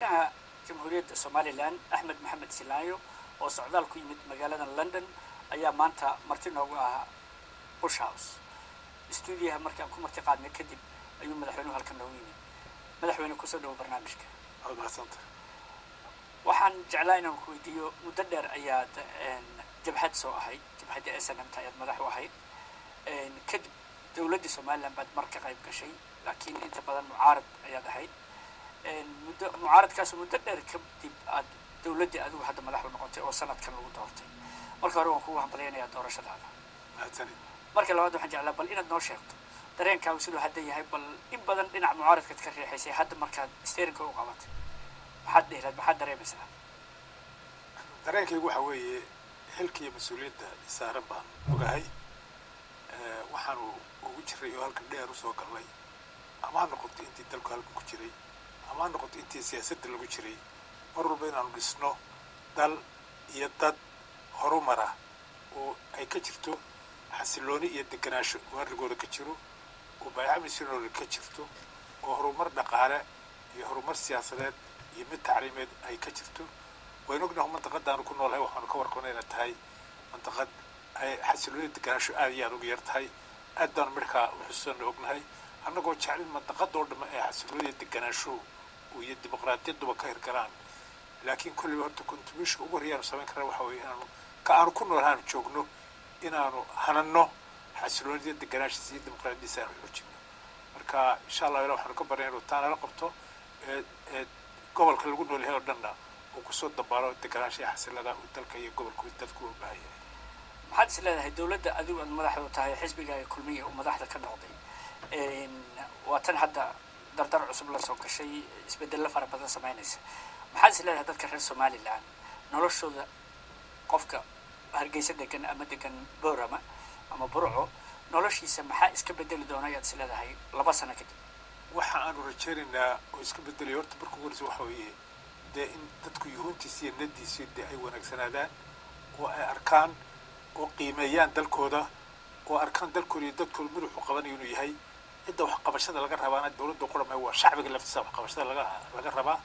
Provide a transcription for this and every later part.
Madaxweynaha Jamhuuriyadda Somalilan Axmed Maxamed Silaayo oo socdaal ku yimid magaalada London ayaa maanta marti noogu ahaa Bush House stuudiyaha. Markaan ku marti qaadnay kadib ayuu madaxweynuhu halkan noogu yimid. Madaxweyne, kusoo dhawo barnaamijka. Waad mahadsanta. Waxaan jeclaa inaan ku weydiiyo, muddo dheer ayaad jabhad soo ahayd, jabhadda SNM ta ayaad madax u ahayd. Kadib dowladdii Somaliland baad mar ka qayb gashay, laakiin inta badan mucaarad ayaad ahayd. Muddo mucaaradkaas muddo dheer kadib aad dowladdii adigu hadda madax u noqotay oo sanadkan lagu doortay. Marka hore waan kugu hambalyaynayaa doorashadaada. Mahadsanid. Marka labaad, waxaan jeclaa bal inaad noo sheegto dareenkaagu siduu hadda yahay. Bal in badan dhinaca mucaaradkaad ka riixaysay, hadda markaad steerinka u qabatay maxaad dhihi lahayd, maxaad dareemaysaa? Dareenkaygu waxa weeye, xilka iyo mas-uuliyadda saaran baan ogahay. Waxaanu ugu jiray oo halkan dheer usoo galnay, ama ha noqoto intii dalku halkan ku jiray ama ha noqoto intii siyaasadda lagu jiray, mar walba inaanu dhisno dal iyo dad horumara oo ay ka jirto xasilooni iyo deganaansho oo arligooda ka jiro, oo baayaca misinooda ka jirto, oo horumar dhaqaale iyo horumar siyaasadeed iyo mid tacliimeed ay ka jirto. Waynu ognahay mantaqadaanu ku noolahay, waxaanu ka warqabnay inay tahay mantaqad ay xasilooni deganaansho aad iyo aad uga yar tahay. Aad baanu markaa u xusuusana ognahay, annagoo jecel in mantaqadoo dhamma ay xasilooni deganaanshuhu iyo dimuqraadiyaduba ka hirgalaan. Laakiin kulliba horta contribution ugu horreeyaanu samayn karna waxa weeye inaanu ka aanu ku noolahaanu joogno, inaanu hananno xasiloonida, deganaanshiisa iyo dimuqraadiyadiisa aanu xoojino. Marka insha Allah ilah waxaanu ka barnay inuu taanala qabto, gobolka lagu nool yahay oo dhanna uu kusoo dabaalo deganaansha iyo xasilada uu dalka iyo gobolku dadku u baahan yahay. Maxaad is leedahay dowladda adigu aad madaxda u tahay, xisbiga Kulmiya uu madaxda ka noqday, waa tan hadda dardar cusub la soo gashay, isbedello fara badan samaynaysa, maxaad is leedahay dadka reer Somaliland noloshooda, qofka Hargeysa degan ama degan Boorama ama Burco, noloshiisa maxaa iska bedeli doona ayaad is leedahay 2 sano kadib? Waxa aanu rajaynaynaa oo iska bedelaya horta marka ugu horeysa waxa weeye dee in dadku yuhuuntiisa iyo nadiisa dee ay wanaagsanaadaan, oo ay arkaan oo qiimeeyaan dalkooda, oo arkaan dalkooda iyo dadkooda mid wuxuu qabanayo inuu yahay. Cidda waxqabashada laga rabaana dowladda qura maaha, waa shacbiga laftiisa waxqabashada laga rabaa.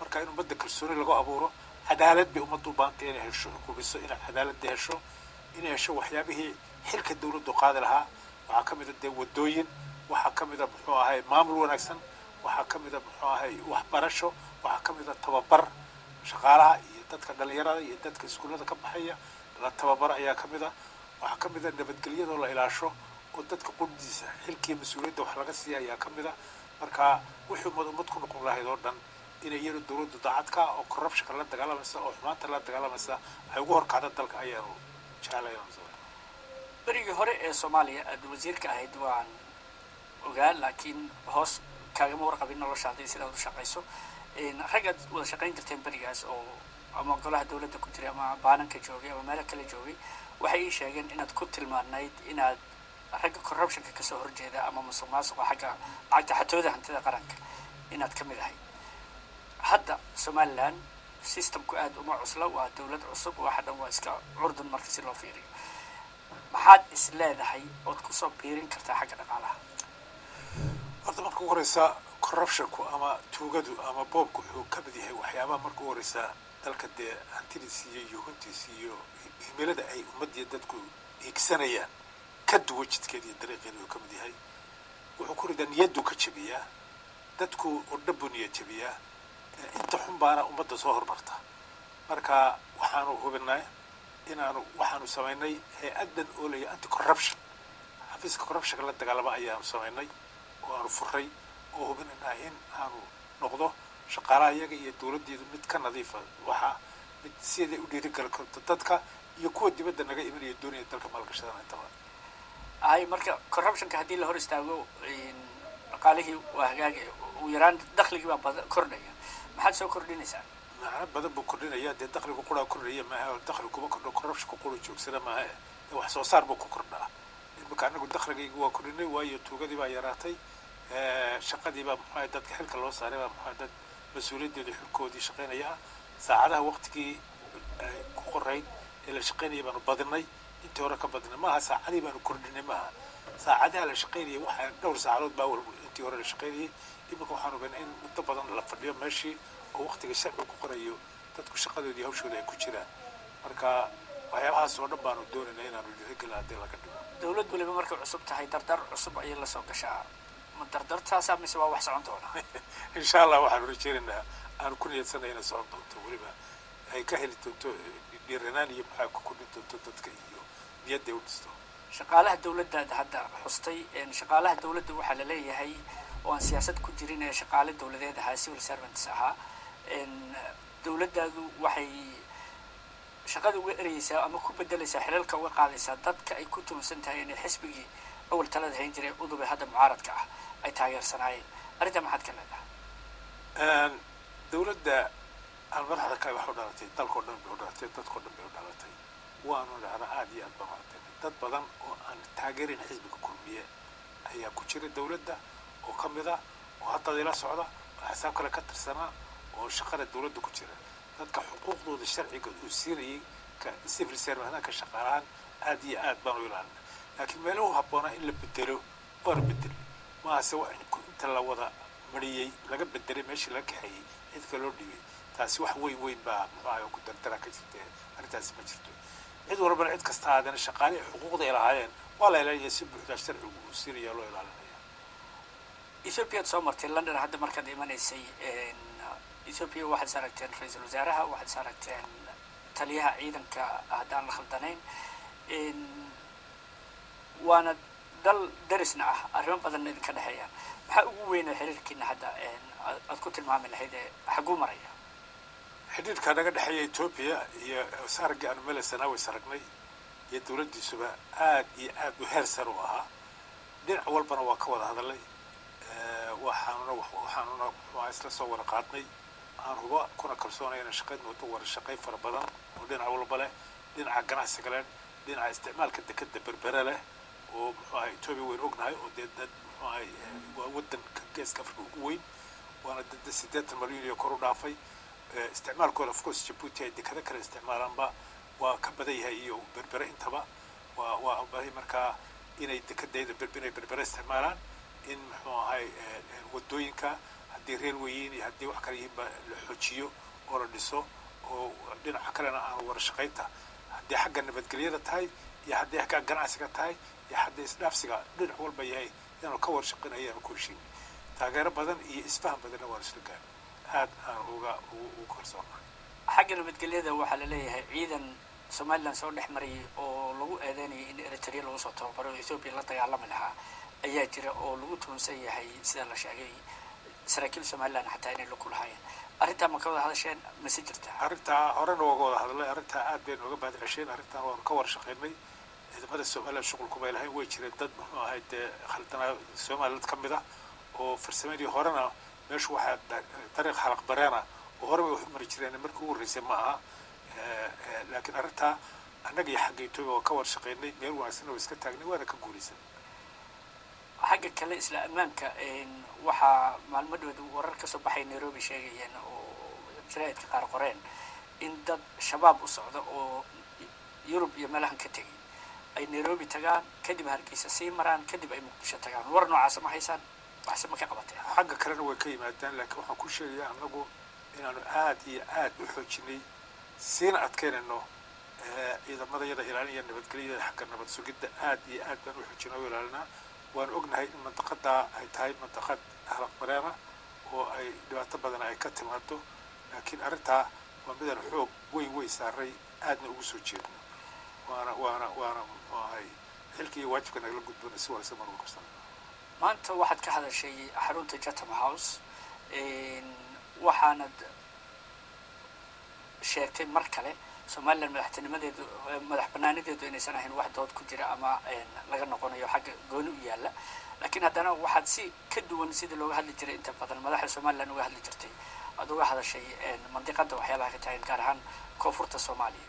Marka in ummadda kalsooni lagu abuuro, cadaalad bay ummaddu u baahantay inay hesho, hubiso inay cadaaladda hesho, inay hesho waxyaabihii xilka dowladdu qaadi lahaa. Waxaa ka mid a dee waddooyin, waxaa ka mid a muxuu ahay maamul wanaagsan, waxaa ka mid a muxuu ahay waxbarasho, waxaa ka mid a tababar shaqaalaha iyo dadka dhalinyarada iyo dadka iskuullada ka baxaya la tababaro ayaa ka mid a. Waxaa ka mid a nabadgelyadoo la ilaasho oo dadka quddiisa xilkii mas-uuliyadda wax laga siiya ayaa ka mid a. Marka wixii ummad ku noqon lahayd oo dhan inay iyadu dowladdu daacadka oo corruptionka la dagaalamaysa oo xumaanta la dagaalamaysa ay ugu horkacda dalka ayaanu jeclay inaan sameeyo. Berigii hore ee Soomaaliya aad wasiirka ahayd waan ogaa, laakiin hoos kaagama warqabin noloshaada iyo sidaad u shaqayso. Rag aad wada shaqayn jirteen berigaas oo ama golaha dowladda ku jiray ama baananka joogay ama meelo kale joogay waxay ii sheegeen inaad ku tilmaanayd inaad ragga corruptionka kasoo horjeeda ama musuq maasuqa xagga lacagta, xatooda hantida qaranka inaad ka mid ahayd. Hadda Somaliland systemku aad uma cusla, waa dowlad cusub, waxa dhan waa iska curdun. Marka si loo fiiriyo, maxaad is leedahay ood kusoo biirin kartaa xagga dhaqaalaha? Horta marka ugu horeysa, corruptionku ama tuugadu ama boobku wuxuu ka mid yahay waxyaabaha marka ugu horeysa dalka dee hantidiisa iyo yuhuntiisa iyo himilada ay ummaddiiyo dadku hiigsanayaan ka duwan jidkeeda iyo dariiqeeda uu ka mid yahay. Wuxuu ku ridaa niyadduu ka jabiyaa dadku oo dhan buu niyad jabiyaa. Inta xun baana ummadda soo hormarta. Marka waxaanu hubinay inaanu waxaanu samaynay hay-addan oo laya anti corruption, xafiiska corruptionka la dagaalama ayaanu samaynay oo aanu furay, oo hubinaynaa in aanu noqdo shaqaalaha iyaga iyo dowladdeedu mid ka nadiifa, waxaa mid siday u dhiirigali karto dadka iyo kuwa dibadda naga imanaya doonaya dalka maalgashadana intaba. Hay, marka corruptionka haddii la hor istaago, dhaqaalihii waa hagaagaya, ugu yaraan dakhligii baa badan kordhaya. Maxaad soo kordhinaysaa? Macno badan buu kordhinaya dee. Dakhligu quraa kordhaya maaha, dakhligu kuma kordho corruptionka qura joogsada maaha, dee wax soo saar buu ku kordhaa. Imika anagu dakhligaygu waa kordhinay, waayo tuugadii baa yaraatay, shaqadii baa muxuu ahay dadka xilka loo saaray baa muxuu ahay dad mas-uuliyaddeedu xilkoodii shaqaynaya ah. Saacadaha waqtigii ku qorayd ee la shaqaynaya baanu badinay, intii hore ka badinay maaha. Saacadii baanu kordhinay maaha, saacadaha la shaqaynayay waxaa dhowr saacadood baa walba intii hore la shaqaynayay. Iminka waxaanu ogaanay in muddo badan la fadhiyo meeshii oo waqtiga sharciga ku qorayo dadku shaqadoodii hawshooda ay ku jiraan. Marka waxyaabahaas oo dhan baanu doonaynaa inaanu dhiirigelin haddii laga dhigo. Dowlad waliba markay cusub tahay dardar cusub ayay lasoo gashaa, ma dardartaasaa mise waa wax socon doona? Insha Allah waxaanu rajeynaynaa, aanu ku niyadsanay inay socon doonto, weliba ay ka heli doonto dhiiranaan iyo maxaa ku kordhin doonto dadka iyo niyadday u dhisto. Shaqaalaha dowladdaad hadda xustay, shaqaalaha dowladda waxaa la leeyahay oo aan siyaasad ku jirin ee shaqaale dowladeed ahaa, civil servants ahaa, dowladdaadu waxay shaqada uga ereyeysaa ama ku bedelaysaa, xilalka uga qaadaysaa dadka ay ku tuhunsan tahay inay xisbigii awal talada hayn jiray udube hadda mucaaradka ah ay taageersanaayeen. Arrintaa maxaad ka leedahay? Dowladda aan madaxda ka wax u dhalatay dalkao dhan bay u dhalatay, dadkao dhan bay u dhalatay. Waanu dhahnaa aada iyo aad baan u caddaynay, dad badan oo aan taageerin xisbiga Kulmiye ayaa ku jira dowladda oo ka mid ah oo hadda ila socda oo xisaab kale ka tirsanaa oo shaqada dowladda ku jira. Dadka xuquuqdooda sharciga uu siinayay ka civil servant ka shaqaalahaan aad iyo aad baan u ilaalinay, laakiin meeluhu habboonaa in la bedelo waana bedelay. Maase inta la wada mariyey laga bedelay meeshii laga kaxeeyey cid kale loo dhiibay, taasi wax weyn weyn baa muxuu ahay oo ku dardara ka jirta. Arrintaasi ma jirto. Cid walbana, cid kasta aadana, shaqaalihii xuquuqda ay lahaayeen waa la ilaalinaya, si buuxda sharcigu uu siinaya loo ilaalinaya. Ethoobiyaad soo martay, London hadda markaad imanaysay Ethoobia waxaad is aragteen ra-iisul wasaaraha, waxaad is aragteen taliyaha ciidanka haddaan la khaldanayn, waana dal darisna ah, arrimo badanna idinka dhexeeyaan. Maxaa ugu weyna xiriirkiina hadda aad ku tilmaami lahayd ee xaguu maraya? Xidhiidhka naga dhexeeya Etoobiya iyo saraggii aanu melesanaa way saragnay iyo dowladdiisuba aad iyo aad u heer sare u ahaa. Dhinac walbana waa ka wada hadalay, waxaanuna muxuu isla soo wada qaadnay, aan huba kuna kalsoonay inaan shaqayn moodo wada shaqayn fara badan oo dhinac walba leh, dhinaca ganacsiga leh, dhinaca isticmaalka dekeda Berbere leh oo muxuu ahay Etoobiya waynu ognahay oo dee dad muxuu ahay waa waddanka Geeska Afrika ugu weyn, waana dad 80 malyan iyo kor u dhaafay. Isticmaalkooda of course Djibouti ay dekado kale isticmaalaanba waa ka badan yahay iyo Berbere intaba waa bahay. Markaa inay dekadayda inay Berbere isticmaalaan, in muxuu ahay wadooyinka haddii railway yihiin iyo haddii wax kale yihiinba la xoojiyo oo la dhiso, oo dhinaca kalena aan wada shaqaynta haddii xagga nabadgelyada tahay iyo haddii xagga ganacsiga tahay iyo haddii isdhaafsiga dhinac walba yahay inaanu ka wada shaqayn ayaanu ku heshiinay. Taageero badan iyo isfaham badanna waanu isla gaarnay, aad aan uga ugu kalsoonahay. Xagga nabadgelyada waxaa la leeyahay ciidan Somaliland soo dhex marayay oo lagu eedeynayay in Eritrea lagu soo tababaro oo Ethoobia la dagaalami lahaa ayaa jira, oo lagu tuhunsan yahay sida la sheegay saraakiil Somaliland xataa inay lug ku lahaayeen. Arrintaa ma ka wada hadasheen mase jirtaa? Arrintaa horena waaga wada hadalay, arrintaa aad bay nooga mahad cesheen, arrintaan waanu ka wada shaqaynay. Ciidamada Somaliland shuqul kumay lahayn. Way jireen dad muxuu ahay dee khaldanaa Somaliland ka mid ah oo farsamadii horena meeshu waxaa dariiq xalaq bareena oo hore bay wax u mari jireen, markii ugu horreysay ma aha. Laakiin arrintaa annaga iyo xagga Etoobiya waa ka wada shaqaynay, meel wanaagsanna waa iska taagnay, waana ka guulaysanay. Xagga kale isla ammaanka, waxaa maalmo dhoweed warar ka soo baxay Nairobi sheegayeen oo jaraa'idka qaar qoreen in dad Shabaab u socda oo Yurub iyo meelahan ka tegay ay Nairobi tagaan, kadib Hargeysa sii maraan, kadib ay Muqdisho tagaan. War noocaasa ma haysaan? Waxse ma ka qabateen? Xagga kalena way ka yimaadaan, laakiin waxaan ku sheegayaa annagu inaanu aad iyo aad u xoojinay siina adkeynayno ciidamada yada ilaalinaya nabadgelyada. Xagga nabad sugidda aad iyo aad baan u xoojinay oo ilaalinaa. Waanu ognahay in mantaqadaa ay tahay mantaqad halaq mareena oo ay dhibaato badan ay ka timaado, laakiin arrintaa waa midaan xoog weyn weyn saaray, aadna ugu soo jeedno, waana muxuu ahay xilka iyo waajibka nagala gudbana si wanaagsan baan uga qabsanay. Maanta waxaad ka hadashay xarunta Chatham House, waxaanad sheegtay mar kale Somaliland madaxtinimadeedu, madax banaanideedu inaysan ahayn wax dood ku jira ama laga noqonayo xagga gooni u yaalla. Laakiin haddana waxaad si ka duwan sidii looga hadli jiray inta badan madaxda Somaliland uga hadli jirtay aad uga hadashay mandiqada waxyaabaha ka taagan, gaar ahaan koonfurta Soomaaliya.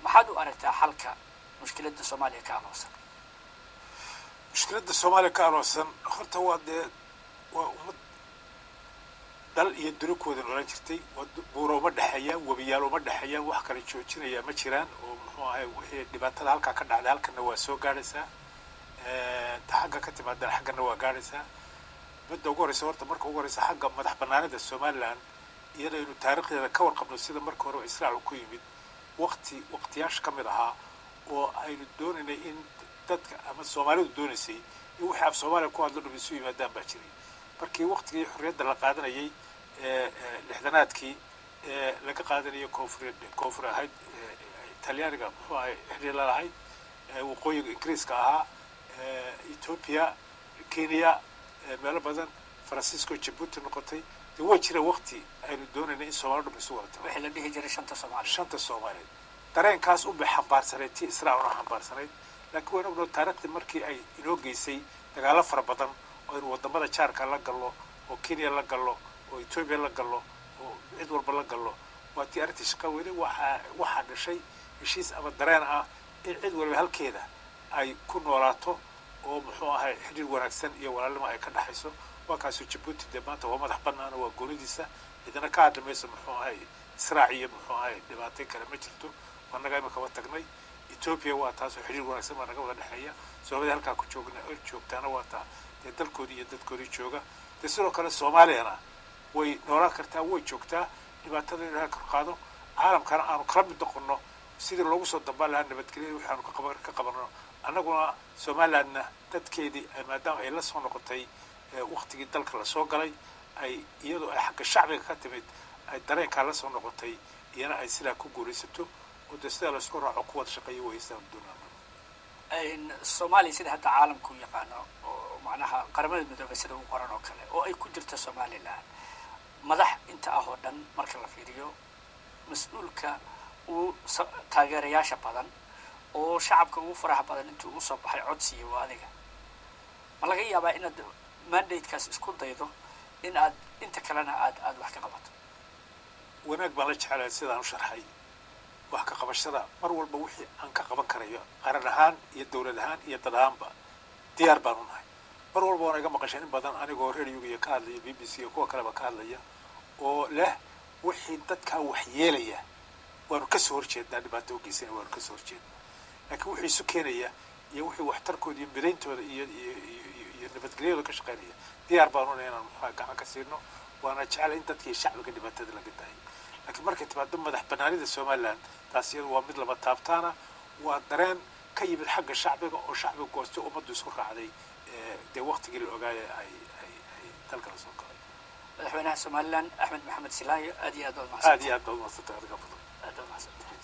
Maxaad u aragtaa xalka mushkiladda Soomaaliya ka aloosan? Mushkiladda Soomaaliya ka aloosan horta waa dee waa ummad dal iyo durugkooda noolaan jirtay, buuro uma dhexeeyaan, webiyaal uma dhexeeyaan, wax kala joojinaya ma jiraan oo muxuu ahay wixii dhibaatada halkaa ka dhacday halkana waa soo gaadhaysaa, ta xagga ka timaadana xaggana waa gaadhaysaa. Midda ugu horreysa horta, marka ugu horreysa xagga madax banaanida Somaliland Iyadaynu taariikhdeeda ka warqabno sida marka horeba israacu ku yimid, waqti waqtiyaasha ka mid ahaa oo aynu doonaynay in dadka ama Soomaalidu doonaysay in wixii af Soomaaliya ku hadlo dhum isu yimaadaan baa jiray. Markii waqtigii xorriyadda la qaadanayay 60-aadkii laga qaadanayay koonfur, koonfur ahayd Talyaaniga, muxuu ahay, xiriir la lahayd waqooyiga Ingiriiska ahaa, Ethiopia, Kenya, meelo badan, Faransiisko, Jabuuti noqotay. Dee way jira waqti aynu doonaynay in Soomaali dhum isu wada tago, wixii la dhihi jiray shanta Soomaaliya. Shanta Soomaaliyeed dareenkaas unbay xambaarsanayd tii israacuna xambaarsanayd. Laakiin waynu ognahay taariikhdii markii ay inoo geysay dagaallo fara badan oo aynu waddamada jaarka la gallo, oo Kenya la gallo, oo Ethiopia la gallo, oo cid walba la gallo, waa tii arrintii shaqa weyne. Waxaa dhashay heshiis ama dareen ah in cid waliba halkeeda ay ku noolaato oo, muxuu ahay, xidhiir wanaagsan iyo walaalnimo ay ka dhexayso. Waa kaasoo Jabuuti dee maanta waa madax banaana, waa goonidiisa, cidina ka hadli mayso, muxuu ahay, israac iyo, muxuu ahay, dhibaatay kale ma jirto, waa naga imika wa tagnay. Ethiopia waa taasoo xidhiir wanaagsan baa naga wada dhexeeya. Soomaalida halkaa ku joogna joogtaana waa taa dee dalkoodii iyo dadkoodii jooga. Dee sidoo kale Soomaaliyana way noolaan kartaa, way joogtaa. Dhibaatada in ilaha kor qaado, caalamkana aanu kala mid noqono sidii loogu soo dambaan lahaa nabadgelyada waxaanu ka qabanno annaguna. Somalilandna dadkeedii maadaama ay la soo noqotay waqtigii dalka lasoo galay, ay iyadoo ay xagga shacbiga ka timid, ay dareenkaa la soo noqotay, iyana ay sidaa ku guulaysato oo dee sidaa laisku raaco ku wada shaqeeyo waysaa doonaa. Soomaaliya sida hadda caalamku u yaqaano oo macnaha Qaramada Midoobay sida u qoran oo kale oo ay ku jirto Somaliland, madax inta ah oo dhan marka la fiiriyo, mas-uulka uu taageerayaasha badan oo shacabka ugu faraha badan intuu usoo baxay codsiya waa adiga. Ma laga yaabaa inaad mandatekaas isku daydo in aad inta kalena aad wax ka qabato? Wanaag baan la jecelahay sidaan u sharxay wax ka qabashada. Mar walba wixii aan ka qaban karayo qaran ahaan iyo dowlad ahaan iyo dad ahaanba diyaar baan u nahay. Mar walba waan iga maqasheen in badan anigoo radioga iyo ka hadlaya, BBC iyo kuwa kaleba ka hadlaya, oo leh wixii dadkaa waxyeelaya waanu kasoo horjeednaa, dhibaato u geysanaya waanu kasoo horjeednaa, laakiin wixii isu keenaya iyo wixii waxtarkooda iyo midayntooda iyo nabadgelyadooda ka shaqeynaya diyaar baanu nahay inaan muxaa gacan ka siino. Waana jeclay in dadkii shacbiga dhibaatada laga daayo. Laakiin markay timaado madax banaanida Somaliland, taas iyadu waa mid lama taabtaana, waa dareen ka yimid xagga shacbiga oo shacbiga goostay, ummaddu isku raacday dee waqtigii la ogaayay ay dalka la soo galay. Madaxweynaha Somaliland Axmed Maxamed Silaayo, aad iyo aad baad Aad mahadsantahay. Iyo aad baad umadsantay adiga badan. Aad baad mahadsantahay.